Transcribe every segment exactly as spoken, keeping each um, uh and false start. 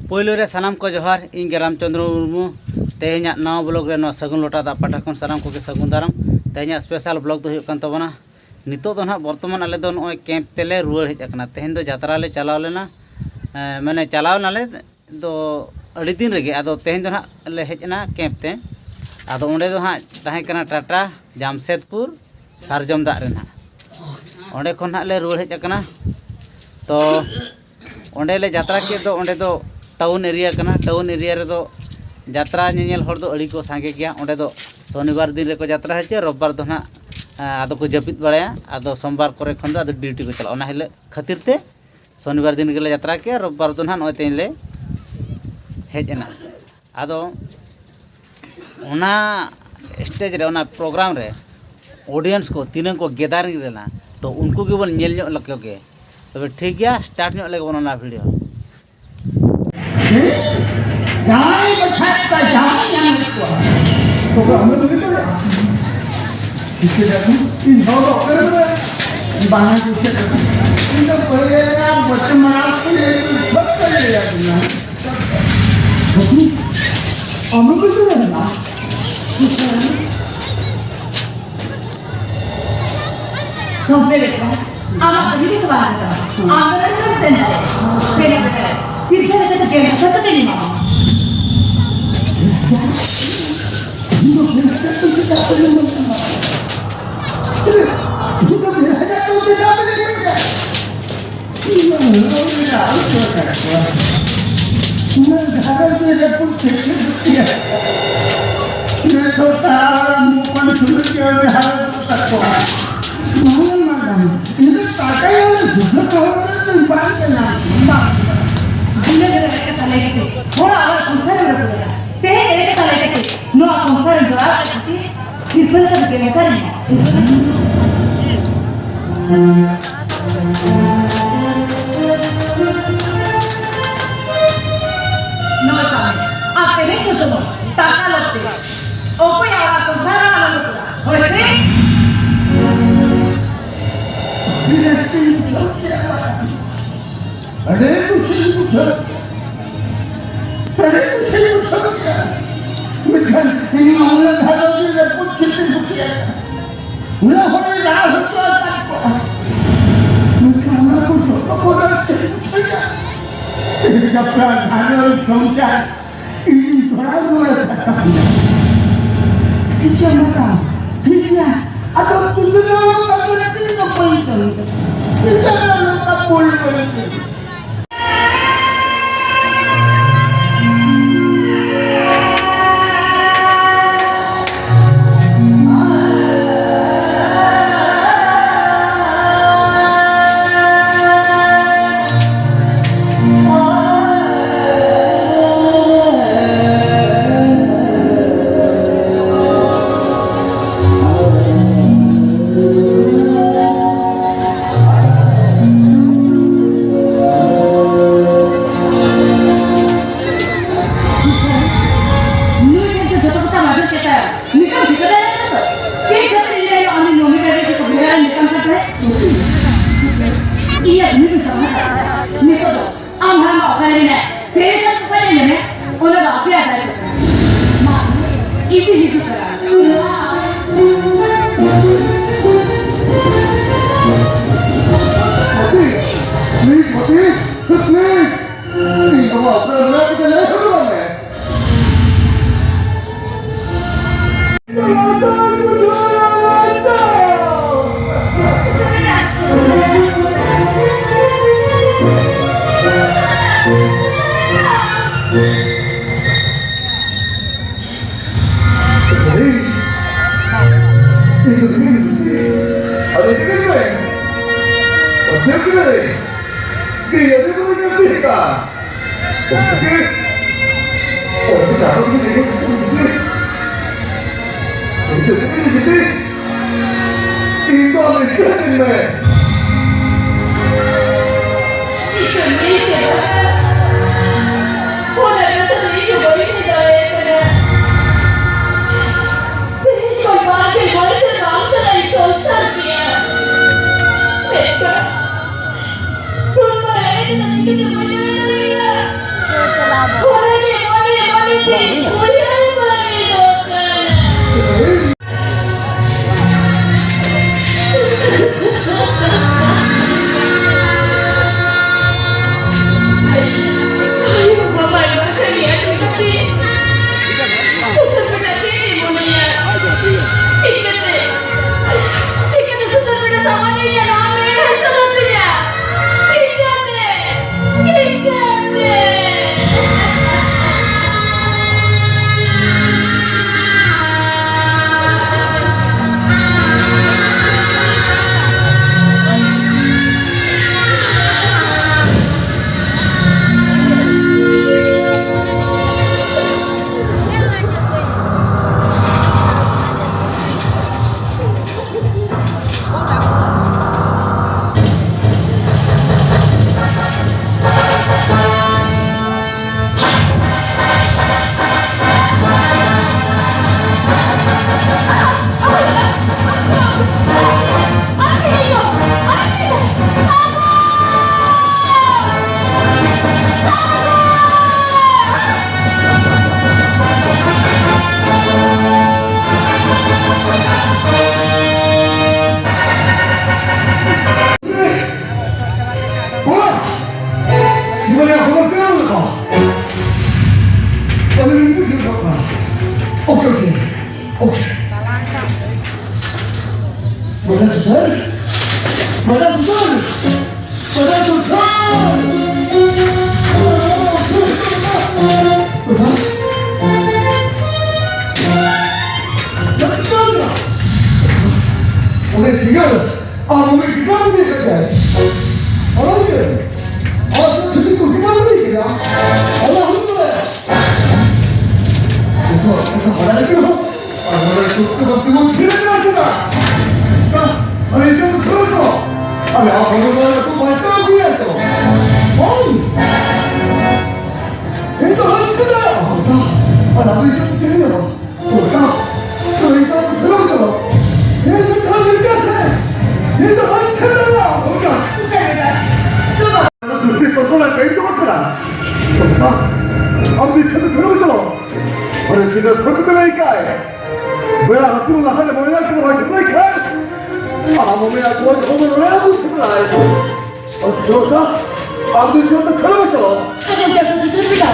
ᱯᱳᱭᱞᱳ ᱨᱮ ᱥᱟᱱᱟᱢ ᱠᱚ ᱡᱚᱦᱟᱨ, ᱤᱧ ᱜᱮ ᱨᱟᱢᱪᱚᱸᱫᱽᱨᱚ ᱢᱩᱨᱢᱩ᱾ ᱛᱮᱦᱮᱧᱟᱜ ᱱᱟᱣᱟ ᱵᱞᱚᱜ ᱨᱮ ᱱᱚᱣᱟ ᱥᱟᱹᱜᱩᱱ ᱞᱚᱴᱟ ᱫᱟᱜ ᱯᱟᱦᱴᱟ ᱠᱷᱚᱱ ᱥᱟᱱᱟᱢ ᱠᱚᱜᱮ ᱥᱟᱹᱜᱩᱱ ᱫᱟᱨᱟᱢ᱾ ᱛᱮᱦᱮᱧᱟᱜ ᱥᱯᱮᱥᱟᱞ ᱵᱞᱚᱜ ᱫᱚ ᱦᱩᱭᱩᱜ ᱠᱟᱱ ᱛᱟᱵᱚᱱᱟ, ᱱᱤᱛᱚᱜ ᱫᱚ ᱱᱟᱦᱟᱜ ᱵᱚᱨᱛᱚᱢᱟᱱ ᱟᱞᱮ ᱫᱚ ᱱᱚᱜᱼᱚᱭ ᱠᱮᱢᱯ ᱛᱮᱞᱮ ᱨᱩᱣᱟᱹᱲ ᱦᱮᱡ ᱟᱠᱟᱱᱟ᱾ ᱛᱮᱦᱮᱧ ᱫᱚ ᱡᱟᱛᱨᱟ ᱞᱮ ᱪᱟᱞᱟᱣ ᱞᱮᱱᱟ, ᱮᱸ, ᱢᱟᱱᱮ ᱪᱟᱞᱟᱣ ᱱᱟᱞᱮ ᱫᱚ ᱟᱹᱰᱤ ᱫᱤᱱ ᱨᱮᱜᱮ, ᱟᱫᱚ ᱛᱮᱦᱮᱧ ᱫᱚ ᱱᱟᱦᱟᱜ ᱞᱮ ᱦᱮᱡ ᱮᱱᱟ ᱠᱮᱢᱯ ᱛᱮ᱾ ᱟᱫᱚ ᱚᱸᱰᱮ ᱫᱚ ᱦᱟᱸᱜ ᱛᱟᱦᱮᱸ ᱠᱟᱱᱟ ᱴᱟᱴᱟ ᱡᱟᱢᱥᱮᱫᱽᱯᱩᱨ ᱥᱟᱨᱡᱚᱢ ᱫᱟᱜ ᱨᱮ ᱱᱟᱦᱟᱜ, ᱚᱸᱰᱮ ᱠᱷᱚᱱ ᱱᱟᱦᱟᱜ ᱞᱮ ᱨᱩᱣᱟᱹᱲ ᱦᱮᱡ ᱟᱠᱟᱱᱟ᱾ ᱛᱚ ᱚᱸᱰᱮ ᱞᱮ ᱡᱟᱛᱨᱟ ᱠᱮᱫ ᱫᱚ, ᱚᱸᱰᱮ ᱫᱚ ᱴᱟᱣᱩᱱ ᱮᱨᱤᱭᱟ ᱠᱟᱱᱟ᱾ ᱴᱟᱣᱩᱱ ᱮᱨᱤᱭᱟ ᱨᱮᱫᱚ ᱡᱟᱛᱨᱟ ᱧᱮᱧᱮᱞ ᱦᱚᱲ ᱫᱚ ᱟᱹᱰᱤ ᱠᱚ ᱥᱟᱸᱜᱮ ᱜᱮᱭᱟ᱾ ᱚᱸᱰᱮ ᱫᱚ ᱥᱚᱱᱤᱵᱟᱨ ᱫᱤᱱ ᱨᱮᱠᱚ ᱡᱟᱛᱨᱟ ᱦᱚᱪᱚᱭᱟ, ᱨᱳᱵᱵᱟᱨ ᱫᱚ ᱱᱟᱦᱟᱜ, ᱟᱸ, ᱟᱫᱚ ᱠᱚ ᱡᱟᱹᱯᱤᱫ ᱵᱟᱲᱟᱭᱟ᱾ ᱟᱫᱚ ᱥᱳᱢᱵᱟᱨ ᱠᱚᱨᱮ ᱠᱷᱚᱱ ᱫᱚ ᱟᱫᱚ ᱰᱤᱭᱩᱴᱤ ᱠᱚ ᱪᱟᱞᱟᱜᱼᱟ᱾ ᱚᱱᱟ ᱦᱤᱞᱳᱜ ᱠᱷᱟᱹᱛᱤᱨ ᱛᱮ ᱥᱚᱱᱤᱵᱟᱨ ᱫᱤᱱ ᱜᱮᱞᱮ ᱡᱟᱛᱨᱟ ᱠᱮᱜᱼᱟ, ᱨᱳᱵᱵᱟᱨ ᱫᱚ ᱱᱟᱦᱟᱜ ᱱᱚᱜᱼᱚᱭ ᱛᱮᱦᱮᱧ ᱞᱮ ᱦᱮᱡ ᱮᱱᱟ᱾ ᱟᱫᱚ ᱚᱱᱟ ᱥᱴᱮᱡᱽ ᱨᱮ, ᱚᱱᱟ ᱯᱨᱳᱜᱨᱟᱢ ᱨᱮ ᱚᱰᱤᱭᱮᱱᱥ ᱠᱚ ᱛᱤᱱᱟᱹᱜ ᱠᱚ ᱜᱮᱫᱟᱨᱤᱝ ᱞᱮᱱᱟ, ᱛᱚ ᱩᱱᱠᱩ ᱜᱮᱵᱚᱱ ᱧᱮᱞ ᱧᱚᱜ ᱞᱮᱠᱚ ᱜᱮ᱾ ᱛᱚᱵᱮ ᱴᱷᱤᱠ ᱜᱮᱭᱟ, ᱥᱴᱟᱨᱴ ᱧᱚᱜ ᱞᱮᱜᱮ ᱵᱚᱱ ᱚᱱᱟ ᱵᱷᱤᱰᱤᱭᱳ᱾ ᱡᱟᱦᱟᱸᱭ ᱵᱟᱠᱷᱟᱡ ᱫᱚ ᱡᱟᱦᱟᱸᱭ ᱧᱟᱢ ᱠᱚᱣᱟ᱾ ᱛᱚᱵᱮ ᱟᱢ ᱫᱚ ᱪᱮᱫ ᱠᱚ ᱞᱟᱹᱭᱟ? ᱤᱧ ᱦᱚᱲ ᱫᱚ ᱚᱠᱟᱨᱮ ᱢᱮᱱᱟᱭᱟ? ᱵᱟᱝᱟ ᱜᱚᱢᱠᱮ, ᱤᱧ ᱫᱚ ᱵᱟᱹᱧ ᱞᱟᱹᱭᱟ, ᱵᱟᱹᱪᱤ ᱢᱟᱲᱟᱝ ᱠᱚ ᱞᱟᱹᱭ, ᱵᱟᱹᱧ ᱞᱟᱹᱭᱟ ᱠᱚ ᱢᱮᱱᱟ᱾ ᱵᱟᱹᱪᱤ, ᱟᱢ ᱫᱚ ᱪᱮᱫ ᱮᱢ ᱢᱮᱱᱟ? ᱜᱚᱢᱠᱮ ᱞᱮᱠᱟ, ᱟᱢᱟᱜ ᱵᱷᱤᱲ ᱫᱚ ᱵᱟᱝ ᱠᱟᱱᱟ᱾ ᱟᱢ ᱫᱚ ᱱᱚᱰᱮ ᱥᱮᱱ ᱫᱟᱲᱮᱭᱟᱜᱼᱟ᱾ ᱥᱮᱱ ᱫᱟᱲᱮᱭᱟᱜᱼᱟ᱾ ᱥᱤᱨᱯᱟᱹ ᱞᱮᱠᱟᱛᱮ ᱜᱮᱢ ᱠᱟᱛᱮ ᱮᱢᱟᱢᱟ᱾ ᱦᱚᱲᱟᱜ ᱚᱲᱟᱜ ᱥᱚᱝᱥᱟᱨ ᱮ ᱨᱟᱹᱯᱩᱫ ᱮᱫᱟ᱾ ᱛᱮᱦᱮᱧ ᱮᱲᱮ ᱠᱟᱛᱷᱟ ᱞᱟᱹᱭ ᱠᱟᱛᱮ ᱱᱚᱣᱟ ᱥᱚᱝᱥᱟᱨ ᱮ ᱡᱚᱲᱟᱣ ᱮᱫ ᱠᱷᱟᱹᱛᱤᱨ ᱥᱤᱨᱯᱟᱹ ᱞᱮᱠᱟ ᱫᱚ ᱜᱮᱢᱮᱥᱟ ᱨᱮ ᱢᱮᱱᱟᱜᱼᱟ᱾ ᱱᱚᱣᱟ ᱥᱟᱢᱱᱮ ᱟᱨ ᱛᱮᱦᱮᱧ ᱫᱚ ᱡᱮᱢᱚᱱ ᱴᱟᱠᱟ ᱞᱟᱹᱠᱛᱤ, ᱚᱠᱚᱭᱟᱜ ᱚᱲᱟᱜ ᱥᱚᱝᱥᱟᱨ ᱟᱞᱚ ᱨᱟᱹᱯᱩᱫᱟ᱾ ᱦᱳᱭ ᱥᱮ? ᱟᱹᱰᱤ ᱠᱩᱥᱤᱧ ᱵᱩᱡᱷᱟᱹᱣ ᱠᱮᱫᱟ᱾ ᱢᱮᱱᱠᱷᱟᱱ ᱤᱧ ᱚᱱᱟ ᱫᱷᱟᱨᱟ ᱨᱮ ᱨᱟᱹᱯᱩᱫ ᱪᱷᱤᱛᱤ ᱥᱩᱴᱤ ᱟᱠᱟᱱᱟ᱾ ᱚᱱᱟ ᱦᱚᱲ ᱨᱟᱲ ᱦᱚᱪᱚ ᱟᱠᱟᱫ ᱠᱚᱣᱟ᱾ ᱢᱮᱱᱠᱷᱟᱱ ᱚᱱᱟ ᱠᱚ ᱡᱚᱛᱚ ᱠᱚ ᱨᱟᱲ ᱪᱷᱤᱛᱤ ᱥᱩᱴᱤ ᱟᱠᱟᱱᱟ᱾ ᱜᱟᱯᱟ ᱫᱷᱟᱨᱟ ᱥᱚᱝᱥᱟᱨ ᱤᱧ ᱛᱷᱚᱲᱟ ᱨᱩᱣᱟᱹᱲ ᱠᱟᱛᱟ᱾ ᱪᱤᱠᱟᱹ ᱢᱟᱛᱟ? ᱴᱷᱤᱠ ᱜᱮᱭᱟ᱾ ᱟᱫᱚ ᱛᱩᱞᱟᱹ ᱱᱚᱣᱟ ᱠᱟᱛᱮ ᱛᱤᱱ ᱫᱚ ᱵᱟᱹᱧ ᱠᱟᱹᱢᱤ ᱠᱟᱱᱟ᱾ ᱪᱤᱠᱟᱹ ᱱᱚᱣᱟ ᱠᱟᱛᱮ ᱵᱟᱹᱧ ᱠᱟᱹᱢᱤ ᱠᱟᱱᱟ᱾ ᱱᱩᱭ ᱴᱷᱮᱱ ᱫᱚ ᱡᱚᱛᱚ ᱠᱟᱛᱷᱟ ᱵᱟᱰᱟᱭ ᱠᱮᱫᱟ᱾ ᱱᱤᱛᱚᱜ ᱴᱷᱤᱠᱟᱹ ᱫᱟᱲᱮᱭᱟᱜ ᱠᱟᱱᱟ ᱛᱚ? ᱪᱮᱫ ᱠᱷᱟᱹᱛᱤᱨ ᱤᱧ ᱞᱟᱹᱭᱟ ᱟᱢ ᱱᱚᱢᱤ ᱠᱟᱛᱮ ᱠᱚ ᱵᱷᱮᱜᱟᱨ ᱢᱮᱛᱟᱢ ᱠᱟᱱ ᱛᱟᱦᱮᱸᱫ? ᱤᱧᱟᱹᱜ ᱩᱢᱮᱨ ᱫᱚ ᱪᱟᱵᱟ ᱟᱠᱟᱱᱟ᱾ ᱱᱤᱛᱚᱜ ᱫᱚ ᱟᱢ ᱦᱟᱲᱟᱢ ᱚᱠᱟᱨᱮ ᱢᱮᱱᱟᱭᱟ? ᱪᱮᱫ ᱞᱮᱠᱟ ᱛᱮ ᱚᱠᱟᱨᱮ ᱢᱮᱱᱟᱭᱟ? ᱚᱱᱟ ᱫᱚ ᱟᱯᱮᱭᱟᱜ ᱫᱟᱭᱤᱛᱛᱚ ᱠᱟᱱᱟ᱾ ᱢᱟ, ᱤᱫᱤ ᱦᱤᱡᱩᱜ ᱠᱟᱱᱟ᱾ ᱢᱚᱛᱤ, please, ᱢᱚᱛᱤ, please. ᱤᱧ ᱵᱟᱵᱟ ᱚᱠᱟᱨᱮ ᱢᱮᱱᱟᱭᱟ ᱠᱟᱹᱴᱤᱡ ᱞᱟᱹᱭ ᱦᱚᱴᱚ ᱠᱟᱜ ᱢᱮ᱾ ᱟᱫᱚ ᱪᱤᱠᱟᱹ ᱠᱮᱫᱟᱭ? ᱪᱤᱠᱟᱹ ᱠᱮᱫᱟᱭ? ᱤᱧ ᱟᱹᱰᱤ ᱵᱩᱨᱩᱧ ᱧᱮᱞ ᱠᱮᱫᱟ᱾ ᱚᱱᱛᱮ, ᱚᱱᱛᱮ ᱟᱨᱚ ᱠᱤᱪᱷᱩ ᱡᱤᱱᱤᱥ ᱠᱤᱪᱷᱩ ᱠᱤᱪᱷᱩ᱾ ᱤᱧ ᱫᱚ ᱪᱮᱫ ᱤᱧ ᱪᱤᱠᱟᱹᱭᱟ? ᱤᱧ ᱫᱚ ᱟᱢ ᱤᱠᱟᱹ ᱠᱟᱹᱧ ᱢᱮ᱾ ᱤᱠᱟᱹ ᱢᱮ, ᱤᱠᱟᱹ᱾ ᱚᱱᱟ ᱠᱟᱛᱷᱟ ᱫᱚ ᱤᱧ ᱫᱚ ᱵᱟᱹᱧ ᱞᱟᱹᱭ ᱫᱟᱲᱮᱭᱟᱜ ᱠᱟᱱᱟ᱾ ᱛᱮᱦᱮᱧ ᱠᱷᱚᱱ ᱵᱟᱨ ᱯᱮ ᱵᱚᱪᱷᱚᱨ ᱵᱟᱝ ᱪᱟᱞᱟᱜ ᱤᱧ ᱥᱚᱝᱥᱟᱨ ᱜᱮᱭᱟ᱾ ᱢᱮᱱᱠᱷᱟᱱ ᱴᱩᱱ ᱢᱟ ᱮᱱᱮᱡ ᱮᱱᱮᱡ ᱛᱮ ᱪᱟᱵᱟ ᱪᱟᱵᱟᱭᱮᱱᱟ᱾ ᱪᱚ ᱪᱟᱞᱟᱣ ᱵᱚᱱ᱾ ᱚᱱᱟ ᱜᱮ ᱵᱟᱵᱟ! ᱥᱤᱵᱟᱞᱤᱭᱟ ᱠᱷᱚᱵᱚᱨ ᱯᱮ ᱧᱟᱢ ᱞᱮᱫᱟ? ᱟᱹᱞᱤᱧ ᱞᱤᱧ ᱵᱩᱡᱷᱟᱹᱣ ᱧᱟᱢ ᱠᱟᱱᱟ᱾ Okay, okay, okay. ᱢᱟᱰᱟᱨ ᱥᱩᱥᱟᱹᱨ! ᱢᱟᱰᱟᱨ ᱥᱩᱥᱟᱹᱨ! ᱢᱟᱰᱟᱨ ᱥᱩᱥᱟᱹᱨ! ᱵᱟᱵᱟ! ᱪᱮᱫ ᱪᱤᱠᱟᱹᱭᱮᱱᱟ? ᱚᱸᱰᱮ ᱥᱤᱸᱜᱟᱹᱲ ᱟᱢ ᱩᱱᱤ ᱜᱤᱫᱽᱨᱟᱹ ᱵᱩᱫᱷᱤ ᱠᱟᱛᱮ ᱚᱱᱟ ᱜᱮ ᱟᱨ ᱫᱚ ᱠᱷᱟᱹᱞᱤ ᱠᱚ ᱜᱤᱫᱽᱨᱟᱹ ᱵᱩᱫᱷᱤ ᱠᱮᱫᱟ᱾ ᱚᱱᱟ ᱦᱩᱭᱩᱜ ᱠᱟᱱᱟ᱾ ᱡᱚᱛᱚ ᱡᱚᱛᱚ ᱵᱟᱲᱟᱭ ᱞᱟᱹᱜᱤᱫ ᱦᱚᱸ ᱟᱨ ᱚᱱᱟ ᱥᱩᱠᱛᱩ ᱵᱷᱚᱠᱛᱤ ᱵᱚᱱ ᱯᱷᱤᱨᱮ ᱠᱟᱱᱟ ᱪᱮᱫᱟᱜ? ᱟᱨ ᱤᱥᱟᱹ ᱥᱩᱨ ᱠᱚ ᱟᱞᱮ ᱟᱵᱚ ᱱᱚᱣᱟ ᱠᱚ ᱵᱟᱧᱪᱟᱣ ᱟᱹᱜᱩᱭᱟ ᱛᱚ᱾ ᱵᱟᱝ! ᱤᱧ ᱫᱚ ᱦᱟᱸᱥ ᱠᱟᱱᱟ᱾ ᱟᱨ ᱟᱵᱚ ᱤᱥᱟᱹ ᱥᱩᱨ ᱠᱚ ᱟᱢ ᱫᱚ ᱤᱧ ᱥᱟᱶᱛᱮ ᱥᱮᱱᱚᱜ ᱢᱮ ᱪᱚᱞᱚ᱾ ᱟᱨᱮ ᱥᱤᱸᱜᱟᱹᱲ ᱯᱷᱟᱹᱠ ᱫᱚ ᱞᱟᱹᱭ ᱠᱟᱭ᱾ ᱵᱮᱲᱟ ᱦᱟᱹᱥᱩᱨ ᱞᱟᱦᱟ ᱨᱮ ᱢᱚᱬᱮ ᱜᱟᱱ ᱠᱚ ᱵᱟᱭ ᱥᱮᱴᱮᱨ ᱠᱷᱟᱱ, ᱟᱢ ᱩᱱᱤᱭᱟᱜ ᱠᱚ ᱡᱚᱢ ᱨᱮ ᱟᱹᱜᱩ ᱥᱮᱴᱮᱨᱟᱭ᱾ ᱟᱨ ᱪᱚᱞᱚ ᱫᱟ, ᱟᱢ ᱫᱚ ᱤᱧ ᱥᱟᱶᱛᱮ ᱥᱮᱱᱚᱜ ᱢᱮ ᱪᱚᱞᱚ᱾ ᱟᱸᱡᱚᱢ ᱠᱮᱫ ᱫᱚ ᱥᱩᱥᱩᱨ ᱵᱮᱴᱟ᱾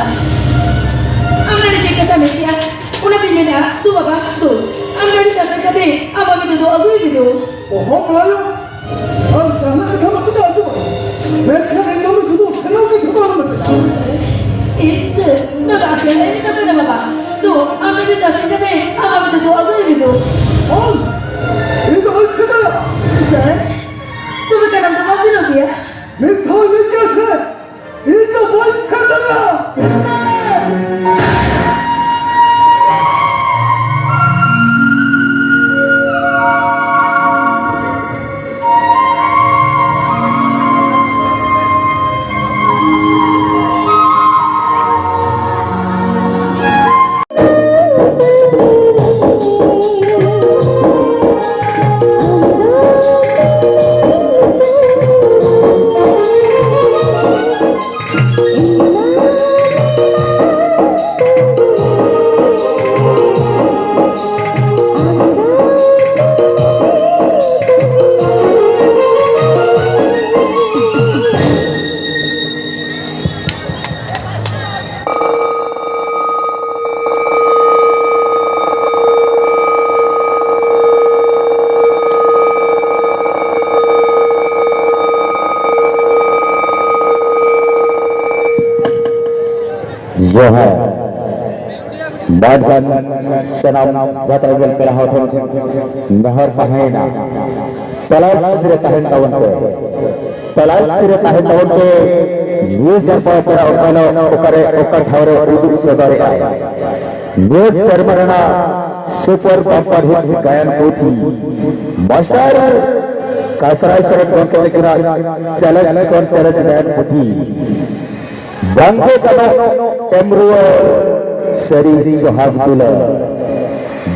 ᱟᱢ ᱱᱚᱰᱮ ᱪᱮᱫ ᱠᱟᱛᱷᱟ ᱢᱮᱱ ᱠᱮᱜᱼᱟ? ᱚᱱᱟᱛᱤᱧ ᱢᱮᱱᱮᱜᱼᱟ, ᱫᱩ ᱵᱟᱵᱟ, ᱫᱩ᱾ ᱟᱢ ᱱᱚᱰᱮ ᱥᱮᱴᱮᱨ ᱠᱟᱛᱮ ᱟᱢ ᱟᱢ ᱫᱚ ᱟᱹᱜᱩᱭ ᱢᱮ ᱫᱩ᱾ ᱚᱦᱚ ᱵᱟᱲᱟᱭᱟ᱾ ᱟᱨ ᱡᱟᱦᱟᱸ ᱠᱟᱛᱷᱟ ᱵᱟᱠᱚ ᱟᱸᱡᱚᱢᱟ᱾ ᱢᱮᱱᱠᱷᱟᱱ ᱤᱧ ᱫᱚ ᱥᱩᱫᱷᱩ ᱥᱮᱱᱚᱜ ᱜᱮ ᱴᱷᱤᱠᱟᱹ ᱢᱮᱱᱟᱜᱼᱟ᱾ ᱤᱥ, ᱱᱚᱣᱟ ᱫᱚ ᱟᱯᱮ ᱞᱟᱹᱭ ᱠᱟᱛᱷᱟ ᱠᱟᱱᱟ ᱵᱟᱵᱟ᱾ ᱫᱩ, ᱟᱢ ᱡᱩᱫᱤ ᱥᱟᱥᱮ ᱠᱟᱛᱮ ᱟᱢ ᱟᱢ ᱫᱚ ᱟᱹᱜᱩᱭ ᱢᱮ ᱫᱩ᱾ ᱚᱞ, ᱤᱧ ᱫᱚ ᱵᱟᱹᱧ ᱥᱮᱱᱚᱜᱼᱟ᱾ ᱥᱮ? ᱛᱚᱵᱮ ᱠᱟᱱᱟ ᱫᱚ ᱵᱟᱝ ᱥᱮᱱᱚᱜ ᱜᱮᱭᱟ᱾ ᱢᱤᱫ ᱫᱷᱟᱣ ᱞᱟᱹᱭ ᱠᱮᱫ ᱥᱮ, ᱤᱧ ᱫᱚ ᱵᱟᱹᱧ ᱥᱮᱱ ᱫᱟᱲᱮᱭᱟᱜᱼᱟ᱾ ᱡᱚᱦᱟᱨ᱾ ᱵᱟᱰ ᱵᱟᱰ ᱥᱟᱱᱟᱢ ᱡᱟᱛᱨᱟ ᱧᱮᱞ ᱯᱮᱲᱟ ᱦᱚᱲ ᱴᱷᱮᱱ ᱱᱮᱦᱚᱨ ᱛᱟᱦᱮᱸᱭᱮᱱᱟ, ᱛᱚᱞᱟᱥ ᱨᱮ ᱛᱟᱦᱮᱱ ᱛᱟᱵᱚᱱ ᱯᱮ᱾ ᱛᱚᱞᱟᱥ ᱨᱮ ᱛᱟᱦᱮᱸ ᱛᱟᱵᱚᱱ ᱯᱮ᱾ ᱱᱤᱭᱟᱹ ᱡᱟᱨᱯᱟ ᱚᱯᱮᱨᱟ ᱚᱠᱟ ᱦᱤᱞᱳᱜ ᱚᱠᱟᱨᱮ ᱚᱠᱟ ᱴᱷᱟᱶ ᱨᱮ ᱩᱫᱩᱜ ᱥᱚᱫᱚᱨᱮᱜᱼᱟᱭ᱾ ᱱᱤᱭᱟᱹ ᱥᱮᱨᱢᱟ ᱨᱮᱱᱟᱜ ᱥᱩᱯᱟᱨ ᱵᱟᱢᱯᱟᱨ ᱦᱤᱴ ᱜᱟᱭᱟᱱ ᱯᱩᱛᱷᱤ ᱢᱟᱥᱴᱟᱨ ᱠᱟᱥᱨᱟᱭ ᱥᱚᱨᱮᱱ ᱜᱚᱢᱠᱮ ᱛᱟᱹᱠᱤᱱᱟᱜ ᱪᱟᱞᱟᱠ ᱥᱚᱨ ᱪᱟᱞᱟᱠ ᱜᱟᱭᱟᱱ ᱯᱩᱛᱷᱤ ᱵᱟᱝᱜᱮ ᱜᱟᱱᱚᱜ ᱮᱢ ᱨᱩᱣᱟᱹᱲ ᱥᱟᱹᱨᱤ ᱥᱚᱦᱟᱜᱽ ᱫᱩᱞᱟᱹᱲ᱾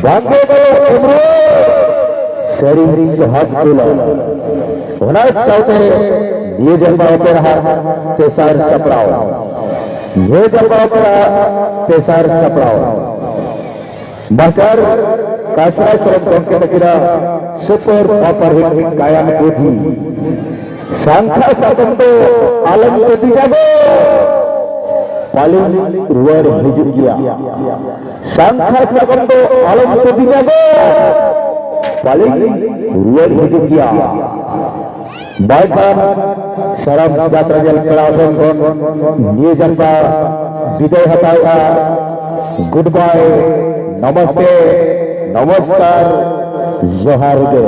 ᱵᱟᱝᱜᱮ ᱜᱟᱱᱚᱜ ᱮᱢ ᱨᱩᱣᱟᱹᱲ ᱥᱟᱹᱨᱤ ᱥᱚᱦᱟᱜᱽ ᱫᱩᱞᱟᱹᱲ᱾ ᱚᱱᱟ ᱥᱟᱶᱛᱮ ᱱᱤᱭᱟᱹ ᱡᱟᱨᱯᱟ ᱚᱯᱮᱨᱟ ᱛᱮᱥᱟᱨ ᱥᱟᱯᱲᱟᱣ ᱱᱤᱭᱟᱹ ᱡᱟᱯᱲᱟᱣ ᱠᱚᱲᱟ ᱛᱮᱥᱟᱨ ᱥᱟᱯᱲᱟᱣ ᱢᱟᱥᱴᱟᱨ ᱠᱟᱥᱨᱟ ᱥᱚᱨᱮᱱ ᱜᱚᱢᱠᱮ ᱛᱟᱹᱠᱤᱱᱟᱜ super power hit ᱜᱟᱭᱟᱱ ᱯᱩᱛᱷᱤ ᱥᱟᱝᱠᱷᱟ ᱥᱟᱛᱚᱢ ᱫᱚ ᱟᱞᱚᱢ ᱛᱮ ᱵᱤᱱᱟ ᱜᱚ, ᱯᱟᱞᱮᱱ ᱨᱩᱣᱟᱹᱲ ᱦᱤᱡᱩᱜ ᱜᱮᱭᱟ᱾ ᱥᱟᱝᱠᱷᱟ ᱥᱟᱛᱚᱢ ᱫᱚ ᱟᱞᱚᱢ ᱛᱮ ᱵᱤᱱᱟ ᱜᱚ, ᱯᱟᱞᱮᱱ ᱨᱩᱣᱟᱹᱲ ᱦᱤᱡᱩᱜ ᱜᱮᱭᱟ᱾ ᱵᱟᱭᱠᱷᱟᱱ ᱥᱟᱨᱟᱢ ᱡᱟᱛᱨᱟ ᱧᱮᱞ ᱯᱮᱲᱟ ᱴᱷᱮᱱ ᱠᱷᱚᱱ ᱱᱤᱭᱟᱹ ᱡᱟᱱᱯᱟ ᱵᱤᱫᱟᱹᱭ ᱦᱟᱛᱟᱣᱮᱫᱼᱟ᱾ Goodbye, ᱱᱚᱢᱚᱥᱛᱮ, ᱱᱚᱢᱚᱥᱠᱟᱨ, ᱡᱚᱦᱟᱨ ᱜᱮ᱾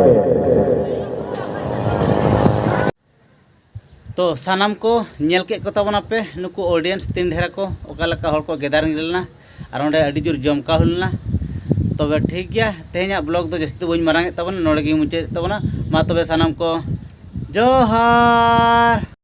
ᱛᱚ ᱥᱟᱱᱟᱢ ᱠᱚ ᱧᱮᱞ ᱠᱮᱫ ᱠᱚ ᱛᱟᱵᱚᱱᱟ ᱯᱮ, ᱱᱩᱠᱩ audience ᱛᱤᱱ ᱰᱷᱮᱨ ᱠᱚ, ᱚᱠᱟ ᱞᱮᱠᱟ ᱦᱚᱲ ᱠᱚ gathering ᱞᱮᱱᱟ ᱟᱨ ᱚᱸᱰᱮ ᱟᱹᱰᱤ ᱡᱳᱨ ᱡᱚᱢᱠᱟᱣ ᱦᱩᱭ ᱞᱮᱱᱟ᱾ ᱛᱚᱵᱮ ᱴᱷᱤᱠ ᱜᱮᱭᱟ, ᱛᱮᱦᱮᱧᱟᱜ vlog ᱫᱚ ᱡᱟᱹᱥᱛᱤ ᱫᱚ ᱵᱟᱹᱧ ᱢᱟᱨᱟᱝ ᱮᱫ ᱛᱟᱵᱚᱱᱟ, ᱱᱚᱰᱮ ᱜᱮᱧ ᱢᱩᱪᱟᱹᱫ ᱮᱫ ᱛᱟᱵᱚᱱᱟ᱾ ᱢᱟ ᱛᱚᱵᱮ ᱥᱟᱱᱟᱢ ᱠᱚ ᱡᱚᱦᱟᱨ᱾